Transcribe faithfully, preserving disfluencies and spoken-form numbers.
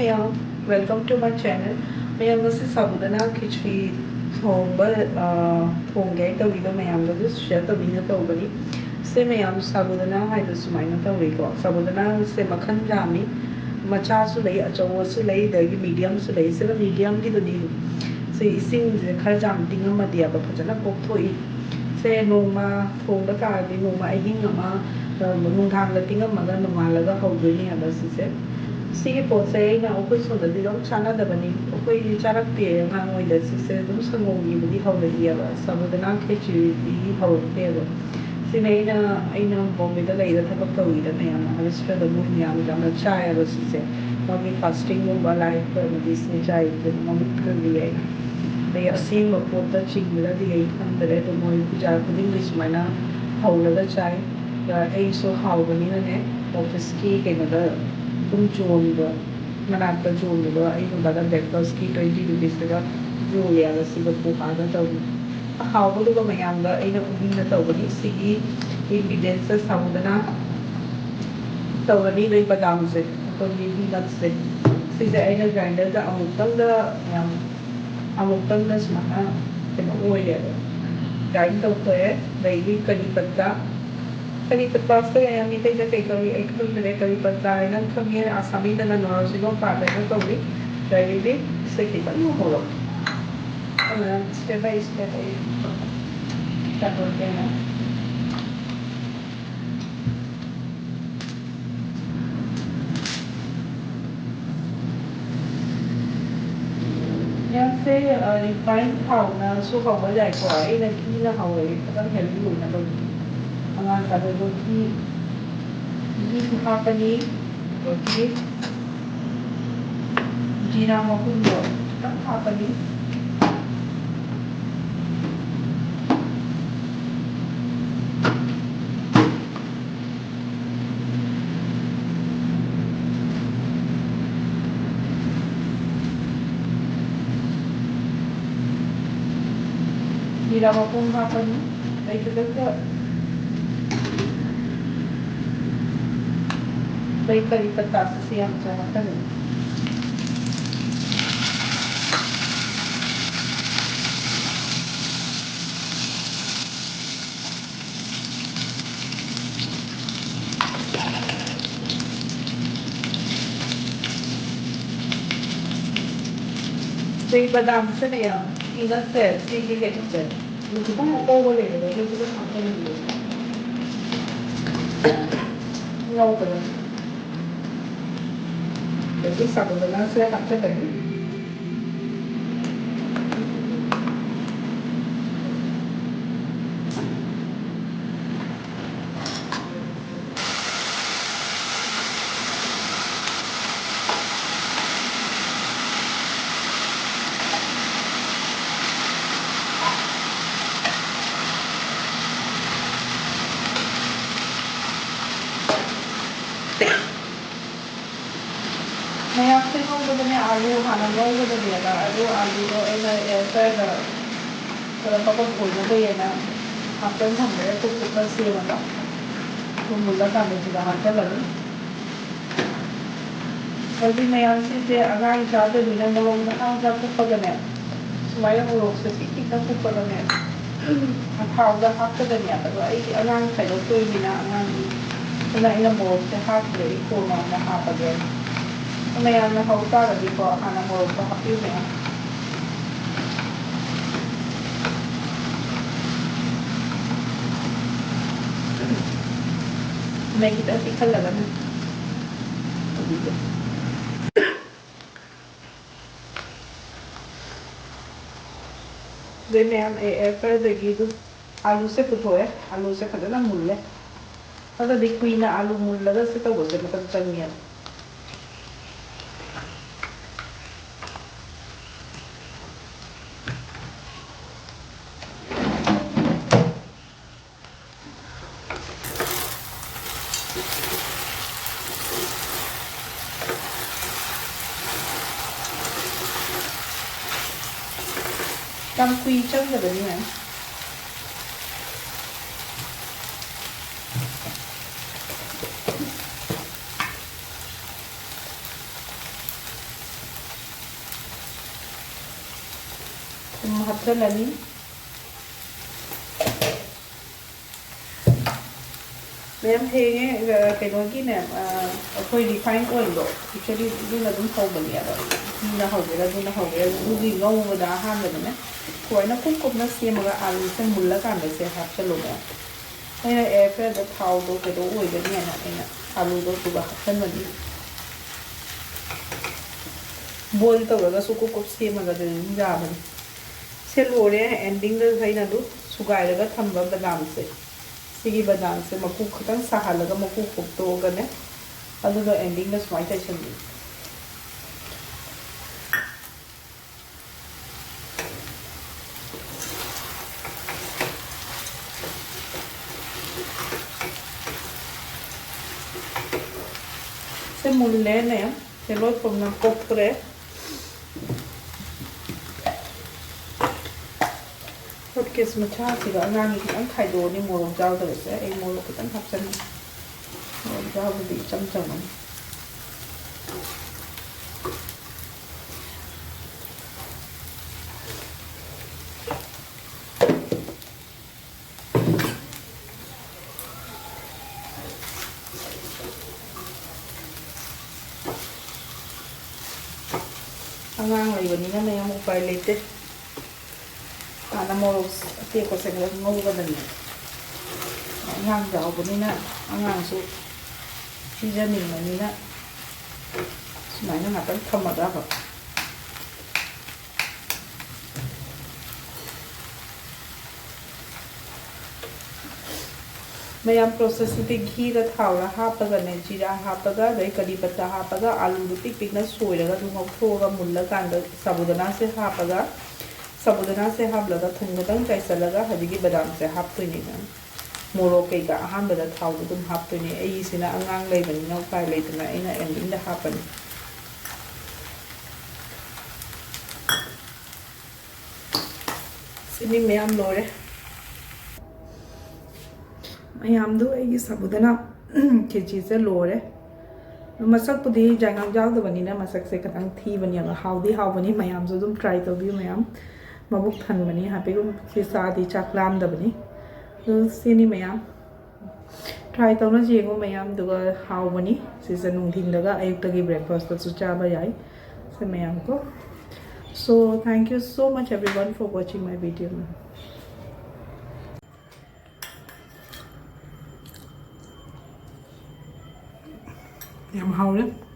Welcome to my channel. ꯃꯌꯥꯝ, ꯉꯁꯤ ꯁꯥꯕꯨꯗꯅꯥ ꯈꯤꯆ꯭ꯔꯤ ꯊꯣꯡꯕ, ꯑ, ꯊꯣꯡꯒꯦ ꯍꯥꯏꯅ ꯇꯧꯔꯤꯕ ꯃꯌꯥꯝꯒꯁꯨ share ꯇꯧꯅꯤꯡꯅ ꯇꯧꯕꯅꯤ꯫ ꯁꯦ ꯃꯌꯥꯝ, ꯁꯥꯕꯨꯗꯅꯥ ꯍꯥꯏꯗꯣ ꯁꯨꯃꯥꯏꯅ ꯇꯧꯋꯤꯀꯣ꯫ ꯁꯥꯕꯨꯗꯅꯥꯁꯦ ꯃꯈꯜ ꯌꯥꯝꯃꯤ, ꯃꯆꯥꯁꯨ ꯂꯩ, ꯑꯆꯧꯕꯁꯨ ꯂꯩ, ꯑꯗꯒꯤ mediumꯁꯨ ꯂꯩ꯫ ꯁꯤꯅ mediumꯒꯤꯗꯨꯅꯤ꯫ ꯁꯤ ꯏꯁꯤꯡꯁꯦ ꯈꯔ ꯌꯥꯝ ꯇꯤꯡꯉꯝꯃꯗꯤꯕ ꯐꯖꯅ ꯄꯣꯞꯊꯣꯛꯏ꯫ ꯁꯦ ꯅꯣꯡꯃ ꯊꯣꯡꯕ ꯇꯥꯔꯗꯤ ꯅꯣꯡꯃ ꯑꯍꯤꯡ ꯑꯃ, ꯑ, ꯅꯨꯡꯗꯥꯡꯗ ꯇꯤꯡꯉꯝꯃꯒ ꯅꯣꯡꯉꯥꯜꯂꯒ ꯍꯧꯗꯣꯏꯅꯦ ꯍꯥꯏꯕ ꯁꯤꯁꯦ꯫ ꯁꯤꯒꯤ ꯄꯣꯠꯁꯦ ꯑꯩꯅ ꯑꯩꯈꯣꯏ ꯁꯣꯝꯗꯗꯤ ꯑꯗꯨꯝ ꯆꯥꯟꯅꯗꯕꯅꯤ, ꯑꯩꯈꯣꯏꯗꯤ ꯆꯥꯔꯛꯇꯦ ꯑꯉꯥꯡ ꯑꯣꯏꯗ꯫ ꯁꯤꯁꯦ ꯑꯗꯨꯝ ꯁꯪꯒꯣꯝꯒꯤꯕꯨꯗꯤ ꯍꯧꯔꯛꯏꯑꯕ, ꯁꯥꯕꯨꯗꯅꯥ ꯈꯦꯆ꯭ꯔꯤꯗꯤ ꯍꯧꯔꯛꯇꯦꯕ꯫ ꯁꯤꯅ ꯑꯩꯅ, ꯑꯩꯅ ꯕꯣꯝꯕꯦꯗ ꯂꯩꯔ ꯊꯕꯛ ꯇꯧꯔꯤꯗ ꯃꯌꯥꯝꯅ ꯍꯥꯏꯕꯁꯤꯗ ꯃꯣꯏ ꯃꯌꯥꯝ ꯌꯥꯝꯅ ꯆꯥꯏꯑꯕ ꯁꯤꯁꯦ꯫ ꯃꯣꯏꯒꯤ ꯐꯥꯁꯇꯤꯡꯒꯨꯝꯕ ꯂꯥꯏ ꯈꯣꯏꯔꯝꯕꯗꯤ ꯁꯤꯅ ꯆꯥꯏ, ꯑꯗꯨꯅ ꯃꯃꯤꯠ ꯈꯔꯗꯤ ꯂꯩ꯫ ꯑꯗꯩ ꯑꯁꯦꯡꯕ ꯄꯣꯠꯇ ꯆꯤꯡꯕꯗꯗꯤ ꯑꯩ ꯈꯪꯗꯔꯦ, ꯑꯗꯣ ꯃꯣꯏ ꯄꯨꯖꯥ ꯈꯨꯗꯤꯡꯒꯤ ꯁꯨꯃꯥꯏꯅ ꯍꯧꯔꯒ ꯆꯥꯏ꯫ ꯑꯗ ꯑꯩꯁꯨ ꯍꯥꯎꯕꯅꯤꯅꯅꯦ, ꯑꯣꯐꯤꯁꯀꯤ ꯀꯩꯅꯣꯗ ꯑꯗꯨꯝ ꯌꯣꯟꯕ, ꯃꯅꯥꯛꯇ ꯌꯣꯟꯕꯗꯣ ꯑꯩ ꯅꯨꯡꯗꯥꯡꯗ breakfastꯀꯤ twenty rupeesꯇꯒ ꯌꯣꯜꯂꯦ ꯍꯥꯏꯕ ꯁꯤꯗ ꯄꯣꯛꯑꯒ ꯇꯧꯕꯅꯤ꯫ ꯍꯥꯎꯕꯗꯨꯒ ꯃꯌꯥꯝꯒ ꯑꯩꯅ ꯎꯠꯅꯤꯡꯅ ꯇꯧꯕꯅꯤ꯫ ꯁꯤꯒꯤ ingredientsꯁꯦ ꯁꯥꯎꯗꯅ ꯇꯧꯔꯅꯤ꯫ ꯅꯣꯏ ꯕꯗꯥꯝꯁꯦ, ꯑꯩꯈꯣꯏꯒꯤ peanutsꯁꯦ, ꯁꯤꯁꯦ ꯑꯩꯅ grinderꯗ ꯑꯃꯨꯛꯇꯪꯗ ꯌꯥꯝ, ꯑꯃꯨꯛꯇꯪꯗ ꯁꯨꯃꯥꯏꯅ ꯀꯩꯅꯣ ꯑꯣꯏꯔꯦꯕ, grind ꯇꯧꯊꯣꯛꯑꯦ꯫ ꯑꯗꯩꯗꯤ ꯀꯔꯤ ꯄꯠꯇ, ꯀꯔꯤ ꯄꯠꯇꯁꯦ ꯃꯩꯇꯩꯗ ꯀꯩ ꯀꯧꯏ ꯑꯩ ꯈꯪꯗ꯭ꯔꯦ꯫ ꯀꯔꯤ ꯄꯠꯇ ꯍꯥꯏꯅ ꯈꯪꯉꯦ, ꯑꯁꯥꯃꯤꯗꯅ ꯅꯣꯔꯣꯁꯤꯒꯣ ꯄꯥꯠ ꯍꯥꯏꯅ ꯀꯧꯏ꯫ ꯑꯗꯩꯗꯤ ꯁꯦ ꯈꯤꯇꯪ ꯉꯧꯍꯧꯔꯣ꯫ ꯑꯗꯨꯅ step by step ꯑꯩ ꯇꯧꯔꯛꯀꯦꯅ꯫ ꯌꯥꯝꯁꯦ, ꯑ, refine ꯊꯥꯎꯅꯁꯨ ꯍꯧꯕ ꯌꯥꯏꯀꯣ꯫ ꯑꯩꯅ ꯘꯤꯅ ꯍꯧꯔꯦ, ꯈꯤꯇꯪ healthy ꯑꯣꯏꯅꯕꯒꯤ꯫ ꯑꯉꯥꯡ ꯑꯗꯨꯗꯣ ꯘꯤ, ꯘꯤꯁꯨ ꯍꯥꯞꯄꯅꯤ, ꯑꯗꯒꯤ ꯖꯤꯔꯥ ꯃꯄꯨꯝꯗꯣ ꯈꯤꯇꯪ ꯍꯥꯞꯄꯅꯤ꯫ ꯖꯤꯔꯥ ꯃꯄꯨꯝ ꯍꯥꯞꯄꯅꯤ꯫ ꯑꯗꯩ ꯈꯨꯗꯛꯇ ꯑꯩꯈꯣꯏ ꯀꯔꯤ ꯄꯇꯥꯁꯤꯁꯨ ꯌꯥꯝ ꯆꯪꯉꯛꯀꯅꯤ꯫ ꯁꯤ ꯕꯗꯥꯝꯁꯦ ꯃꯌꯥꯝ ꯄꯤꯅꯠꯁꯦ, ꯁꯤꯒꯤ ꯀꯩꯅꯣꯁꯦ, ꯈꯤꯇꯪ ꯑꯣꯕ ꯂꯩꯕꯗꯣ, ꯑꯗꯨꯁꯨ ꯑꯗꯨꯝ ꯍꯥꯞꯆꯤꯜꯂꯒꯦ꯫ ꯉꯧꯕꯗꯣ꯫ ꯑꯗꯒꯤ ꯁꯥꯒꯣꯝ ꯕꯗꯥꯝꯁꯦ ꯍꯥꯞꯆꯤꯜꯂꯒꯦ꯫ ꯃꯌꯥꯝꯁꯦ ꯉꯧꯕꯗꯅꯦ, ꯑꯥꯂꯨ ꯍꯥꯟꯅ ꯉꯧꯒꯗꯕꯅꯦꯕ꯫ ꯑꯗꯨ ꯑꯥꯂꯨꯗꯣ ꯑꯩꯅ ꯑꯦꯌꯔ ꯐ꯭ꯔꯥꯏꯗ ꯈꯔ ꯄꯕꯞ ꯑꯣꯏꯅꯕ ꯍꯦꯟꯅ ꯉꯥꯛꯇꯪ ꯊꯝꯕꯗ ꯀꯨꯞ ꯀꯨꯞꯅ ꯁꯦꯝꯃꯒ ꯑꯗꯨꯝ ꯃꯨꯜꯂꯀꯥꯟꯗ ꯁꯤꯗ ꯍꯥꯞꯆꯜꯂꯅꯤ꯫ ꯍꯧꯖꯤꯛ ꯃꯌꯥꯝꯁꯤꯡꯁꯦ ꯑꯉꯥꯡ ꯆꯥꯗꯣꯏꯅꯤꯅ ꯃꯣꯔꯣꯛ ꯃꯆꯥ ꯃꯆꯥ ꯀꯨꯞꯄꯒꯅꯦ, ꯁꯨꯃꯥꯏꯅ ꯃꯣꯔꯣꯛꯁꯦ ꯄꯤꯛ ꯄꯤꯛꯅ ꯀꯨꯞꯄꯒꯅꯦ, ꯊꯥꯎꯗ ꯍꯥꯞꯀꯗꯕꯅꯦꯕ꯫ ꯑꯗꯣ ꯑꯩꯗꯤ ꯑꯉꯥꯡ ꯈꯥꯏꯗꯣꯛꯇꯣꯏꯅꯤꯅ ꯑꯉꯥꯡꯒꯤ, ꯑꯗꯨꯅ ꯑꯩꯅ ꯃꯣꯔꯣꯛꯁꯦ ꯍꯥꯞꯇ꯭ꯔꯦ, ꯑꯩ ꯀꯣꯟꯅ ꯑꯣꯏꯅ ꯍꯥꯞꯄꯒꯦ꯫ ꯃꯌꯥꯝꯅ ꯍꯧ ꯇꯥꯔꯗꯤꯀꯣ, ꯍꯥꯟꯅ ꯃꯣꯔꯣꯛꯇꯣ ꯍꯥꯞꯄꯤꯌꯨ ꯃꯌꯥꯝ꯫ ꯃꯩ ꯈꯤꯇꯪ ꯄꯤꯛꯍꯜꯂꯒꯅꯦ꯫ ꯑꯗꯩ ꯃꯌꯥꯝ ꯑꯦ ꯑꯦꯌꯔ ꯐ꯭ꯔꯥꯏꯗꯒꯤ ꯑꯗꯨꯝ ꯑꯥꯂꯨꯁꯦ ꯄꯨꯊꯣꯛꯑꯦ꯫ ꯑꯥꯂꯨꯁꯦ ꯐꯖꯅ ꯃꯨꯜꯂꯦ꯫ ꯑꯗꯨꯗꯤ ꯀꯨꯏꯅ ꯑꯥꯂꯨ ꯃꯨꯜꯂꯒ ꯁꯤ ꯇꯧꯕꯁꯦ ꯃꯇꯝ ꯆꯪꯉꯦꯕ꯫ ꯌꯥꯝ ꯀꯨꯏ ꯆꯪꯗꯕꯅꯤ ꯃꯦꯝ꯫ ꯊꯨꯝ ꯍꯥꯞꯆꯜꯂꯅꯤ꯫ ꯃꯌꯥꯝ ꯍꯦꯡꯉꯦ꯫ ꯑ, ꯀꯩꯅꯣꯒꯤꯅꯦ, ꯑ, ꯑꯩꯈꯣꯏ ꯔꯤꯐꯥꯏꯟ ꯑꯣꯏꯜꯗꯣ, ꯑꯦꯛꯆꯨꯋꯦꯂꯤ ꯑꯗꯨꯅ ꯑꯗꯨꯝ ꯍꯧꯕꯅꯦ꯫ ꯑꯗꯣ ꯘꯤꯅ ꯍꯧꯒꯦꯔꯥ ꯑꯗꯨꯅ ꯍꯧꯒꯦꯔꯥ, ꯑꯗꯨꯒꯤ ꯉꯧꯕꯗ ꯑꯍꯥꯟꯕꯗꯅꯦ ꯁꯨꯃꯥꯏꯅ ꯀꯨꯞ ꯀꯨꯞꯅ ꯁꯦꯝꯃꯒ ꯑꯥꯂꯨꯁꯦ ꯃꯨꯜꯂꯀꯥꯟꯗ ꯁꯦ ꯍꯥꯞꯆꯜꯂꯣꯕ꯫ ꯑꯩꯅ ꯑꯦꯌꯔ ꯐ꯭ꯔꯥꯏꯗ ꯊꯥꯎꯗꯣ ꯀꯩꯗꯧ ꯑꯣꯏꯒꯅꯤ ꯍꯥꯏꯅ ꯑꯩꯅ ꯑꯥꯂꯨꯗꯣ ꯑꯗꯨꯒ ꯍꯥꯞꯆꯟꯕꯅꯤ꯫ ꯕꯣꯏꯜ ꯇꯧꯔꯒꯁꯨ ꯀꯨꯞ ꯀꯨꯞ ꯁꯦꯝꯃꯒ ꯑꯗꯨꯝ ꯌꯥꯕꯅꯤ꯫ ꯁꯦ ꯂꯣꯏꯔꯦ꯫ ꯑꯦꯟꯗꯤꯡꯗ ꯑꯩꯅ ꯑꯗꯨ ꯁꯨꯒꯥꯏꯔꯒ ꯊꯝꯕ ꯕꯗꯥꯝꯁꯦ, ꯁꯤꯒꯤ ꯕꯗꯥꯝꯁꯦ ꯃꯀꯨ ꯈꯤꯇꯪ ꯁꯥꯍꯜꯂꯒ ꯃꯀꯨ ꯈꯣꯛꯇꯣꯛꯑꯒꯅꯦ, ꯑꯗꯨꯒ ꯑꯦꯟꯗꯤꯡꯗ ꯁꯨꯃꯥꯏꯅ ꯇꯩꯁꯟꯕꯤ꯫ ꯁꯦ ꯃꯨꯜꯂꯦꯅꯦ꯫ ꯁꯦ ꯂꯣꯏ ꯄꯨꯝꯅ ꯀꯣꯛꯈ꯭ꯔꯦ꯫ ꯍꯣꯠ ꯀꯦꯁ ꯃꯆꯥꯁꯤꯗ ꯑꯉꯥꯡꯒꯤ ꯈꯤꯇꯪ ꯈꯥꯏꯗꯣꯛꯑꯅꯤ, ꯃꯣꯔꯣꯛ ꯌꯥꯎꯗꯕꯁꯦ꯫ ꯑꯩ ꯃꯣꯔꯣꯛ ꯈꯤꯇꯪ ꯍꯥꯞꯆꯟꯒꯦ꯫ ꯃꯣꯔꯣꯛ ꯌꯥꯎꯗꯗꯤ ꯏꯆꯝ ꯆꯝꯃꯅꯤ꯫ ꯑꯉꯥꯡ ꯂꯩꯕꯅꯤꯅ ꯃꯌꯥꯝ ꯎꯄꯥꯏ ꯂꯩꯇꯦ꯫ ꯍꯥꯟꯅ ꯃꯣꯔꯣꯛ ꯑꯇꯦꯛꯄꯁꯦ ꯈꯔ ꯉꯧꯒꯗꯕꯅꯤ꯫ ꯑꯉꯥꯡ ꯌꯥꯎꯕꯅꯤꯅ ꯑꯉꯥꯡꯁꯨ ꯄꯤꯖꯅꯤꯡꯕꯅꯤꯅ ꯁꯨꯃꯥꯏꯅ ꯉꯥꯛꯇꯪ ꯊꯝꯃꯗꯕ꯫ ꯃꯌꯥꯝ ꯄ꯭ꯔꯣꯁꯦꯁꯁꯤꯗꯤ ꯘꯤꯗ ꯊꯥꯎꯗ ꯍꯥꯞꯄꯒꯅꯦ, ꯖꯤꯔꯥ ꯍꯥꯞꯄꯒ, ꯑꯗꯩ ꯀꯔꯤ ꯄꯠꯇ ꯍꯥꯞꯄꯒ, ꯑꯥꯂꯨꯗꯨ ꯄꯤꯛ ꯄꯤꯛꯅ ꯁꯣꯏꯔꯒ ꯑꯗꯨꯝ ꯉꯧꯊꯣꯛꯑꯒ ꯃꯨꯜꯂꯀꯥꯟꯗ ꯁꯥꯕꯨꯗꯅꯥꯁꯦ ꯍꯥꯞꯄꯒ, ꯁꯥꯕꯨꯗꯅꯥꯁꯦ ꯍꯥꯞꯂꯒ ꯊꯨꯝ ꯈꯤꯇꯪ ꯆꯥꯏꯁꯤꯜꯂꯒ ꯍꯧꯖꯤꯛꯀꯤ ꯕꯗꯥꯝꯁꯦ ꯍꯥꯞꯇꯣꯏꯅꯦ꯫ ꯃꯣꯔꯣꯛ ꯀꯩꯀꯥ ꯑꯍꯥꯟꯕꯗ ꯊꯥꯎꯗ ꯑꯗꯨꯝ ꯍꯥꯞꯇꯣꯏꯅꯦ꯫ ꯑꯩꯒꯤꯁꯤꯅ ꯑꯉꯥꯡ ꯂꯩꯕꯅꯤꯅ ꯎꯄꯥꯏ ꯂꯩꯇꯅ ꯑꯩꯅ ꯑꯦꯟꯗꯤꯡꯗ ꯍꯥꯞꯄꯅꯤ꯫ ꯁꯤꯅꯤ ꯃꯌꯥꯝ ꯂꯣꯏꯔꯦ꯫ ꯃꯌꯥꯝꯗꯨ ꯑꯩꯒꯤ ꯁꯥꯕꯨꯗꯅ ꯈꯦꯆꯤꯁꯦ ꯂꯣꯏꯔꯦ꯫ ꯃꯁꯛꯄꯨꯗꯤ ꯖꯥꯏꯉꯪ ꯌꯥꯎꯗꯕꯅꯤꯅ ꯃꯁꯛꯁꯦ ꯈꯤꯇꯪ ꯊꯤꯕꯅꯦꯕ꯫ ꯍꯥꯎꯗꯤ ꯍꯥꯎꯕꯅꯤ, ꯃꯌꯥꯝꯁꯨ ꯑꯗꯨꯝ ꯇ꯭ꯔꯥꯏ ꯇꯧꯕꯤꯌꯨ ꯃꯌꯥꯝ꯫ ꯃꯕꯨꯛ ꯊꯟꯕꯅꯤ, ꯍꯥꯏꯐꯦꯠ ꯁꯤ ꯆꯥꯗꯤ ꯆꯥꯛ ꯂꯥꯝꯗꯕꯅꯤ꯫ ꯑꯗꯨ ꯁꯤꯅꯤ ꯃꯌꯥꯝ꯫ Try ꯇꯧꯅꯁꯤ ꯌꯦꯡꯉꯣ ꯃꯌꯥꯝ, ꯑꯗꯨꯒ ꯍꯥꯎꯕꯅꯤ꯫ ꯁꯤꯁꯦ ꯅꯨꯡꯊꯤꯟꯗꯒ ꯑꯌꯨꯛꯇꯒꯤ breakfast ꯇꯁꯨ ꯆꯥꯕ ꯌꯥꯏ꯫ ꯁꯦ ꯃꯌꯥꯝ ꯀꯣ꯫ So thank you so much everyone for watching my video. ꯌꯥꯝ ꯍꯥꯎꯔꯦ꯫